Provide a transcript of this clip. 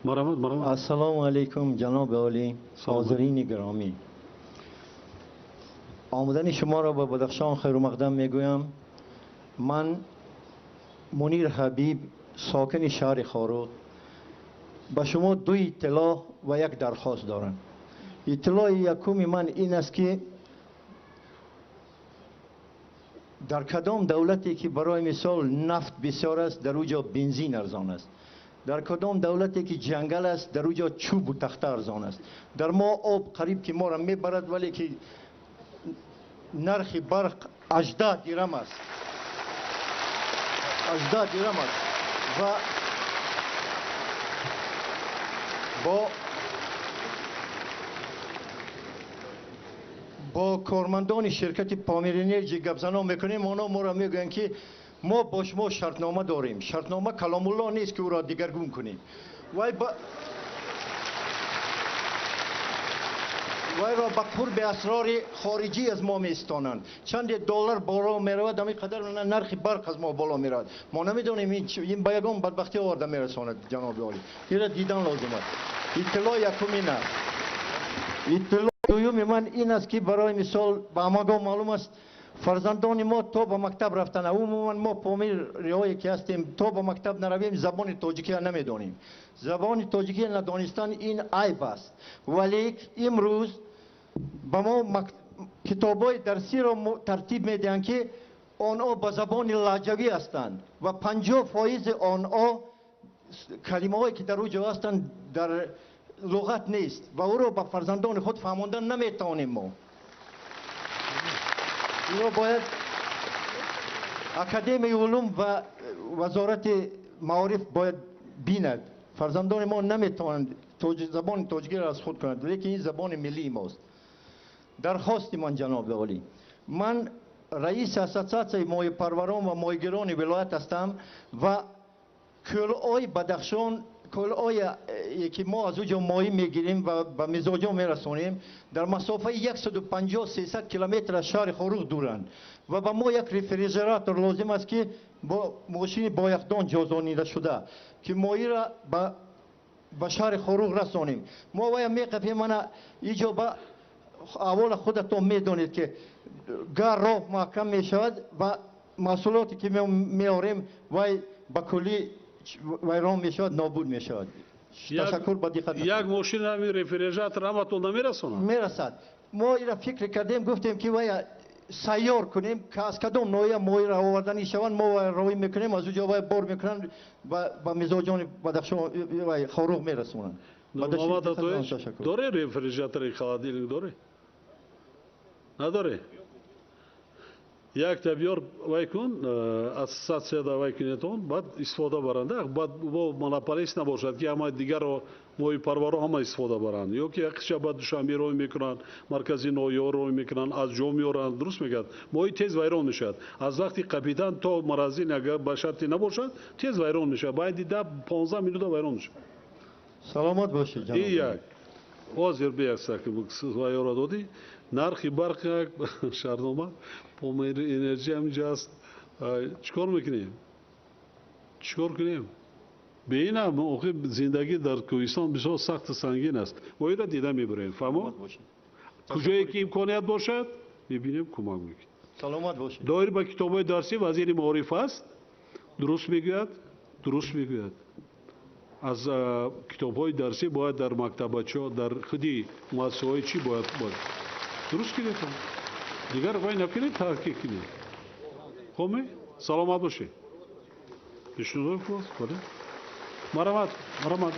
Марҳамат, марҳамат. Ассалому алайкум, ҷаноби олӣ, ҳозирини гиромӣ. Омадани шуморо ба Бадахшон хайрумақдам мегӯям. Ман Мунир Ҳабиб, сокини шаҳри Хоруғ, ба шумо ду иттилоъ ва як дархост дорам. Иттилои якуми ман ин аст, ки дар кадом давлате ки барои мисол нафт бисёр аст, дар он ҷо бензин арзон аст. Дар кадом давлате ки ҷангал аст, дар он ҷо чӯбу тахта арзон аст. Дар мо об қариб ки моро мебарад, вале ки нархи барқ 18 дирам аст. 18 дирам аст. Ва бо кормандони ширкати Помир Энерҷи гапзанон мекунем, онҳо моро мегӯянд, ки мо бо шумо шартнома дорем. Шартнома каломулло нест, ки ӯро дигаргун кунем. Вайро ба қурби асрори хориҷӣ аз мо меистонанд. Чанде доллар боло меравад, ҳамин қадар нархи барқ аз мо боло меравад. Мо намедонем ин ба ягон бадбахтӣ оварда мерасонад, ҷаноби олӣ. Инро дидан лозим аст. Иттилоъ якум ин аст. Иттилоъ дуюми ман ин аст, ки барои мисол ба ҳамагон маълум аст, фарзандони мо то ба мактаб рафтан, умуман мо помириҳое ки ҳастем, то ба мактаб наравем, забони тоҷикиро намедонем. Забони тоҷикиро надонистан ин айб аст. Вале имрӯз ба мо китобҳои дарсиро тартиб медиҳанд, ки онҳо ба забони лаҳҷавӣ ҳастанд ва 50% онҳо калимаҳое ки дар он ҷо ҳастанд дар луғат нест ва ӯро ба фарзандони худ фаҳмондан наметавонем мо. Инро бояд Академияи улум ва Вазорати маориф бояд бинад. Фарзандони мо наметавонанд забони тоҷикиро аз худ кунанд, лекин ин забони миллии мост. Дархости ман, ҷаноби олӣ, ман раиси ассотсиатсияи моҳипарварон ва моҳигирони вилоят ҳастам ва кӯлҳои Бадахшон, кӯлҳое ки мо аз он ҷо моҳӣ мегирем ва ба мизоҷон мерасонем, дар масофаи 150-300 километр аз шаҳри Хоруғ дуранд ва ба мо як рефрижератор лозим аст, ки бо мошини бояхдон ҷозонида шуда, ки моҳиро ба шаҳри Хоруғ расонем. Мо вая меқапем, мана иҷо ба аввала худатон медонед, ки гар роҳ маҳкам мешавад ва маҳсулоте ки меорем вай ба куллӣ вайрон мешавад, нобуд мешавад. Ташаккур ба диққат. Як мошин ҳамин рефрижератор ҳаматон намерасонад? Мерасад. Мо инро фикр кардем, гуфтем, ки вая сайёр кунем, ки аз кадом ноҳия моҳиро оварданӣ шаванд, мо вая роҳӣ мекунем, аз он ҷо вая бор мекунанд ва ба мизоҷони Бадахшон вай Хоруғ мерасонанд. Нурмуҳаммад Атоевич, доре рефрижератори холодильник доре? Надоре? Якта биёр вай кун, ассотсиатсияда вай кунетон, баъд истифода баранд. Баъд бо монополист набошад, ки ҳама дигарро моҳипарваро ҳама истифода баранд. Ё ки як қисма баъд Душанбе рой мекунанд, маркази ноҳияҳо рой мекунанд, аз ҷо меоранд. Дуруст мегӯяд, моҳӣ тез вайрон мешавад. Аз вақти капитан то маразин агар ба шарти набошад, тез вайрон мешавад. Баъди 10-15 минута вайрон мешавад. Саломат бошед, ҷаноб. И як. Ҳозир биякса, ки вайёро додӣ. Нархи барқ як шартнома, Помир Энерҷи ҳаминҷо аст. Чӣ кор мекунем? Чӣ кор кунем? Бе ин ҳам охир зиндагӣ дар Кӯҳистон бисёр сахту сангин аст. Мо инро дида мебарем. Фаҳмо? Куҷое ки имконият бошад, мебинем, кӯмак мекунем. Саломат бошед. Доир ба китобҳои дарсӣ вазири маориф аст. Дуруст мегӯяд? Дуруст мегӯяд. Аз китобҳои дарсӣ бояд дар мактабачаҳо, дар худи муассисаҳои чӣ бояд бояд. Дуруст кунед. Дигар вай накунед, таҳқиқ кунед. Хуб ме? Саломат бошед. Пешниҳод кун. Бале. Марҳамат, марҳамат.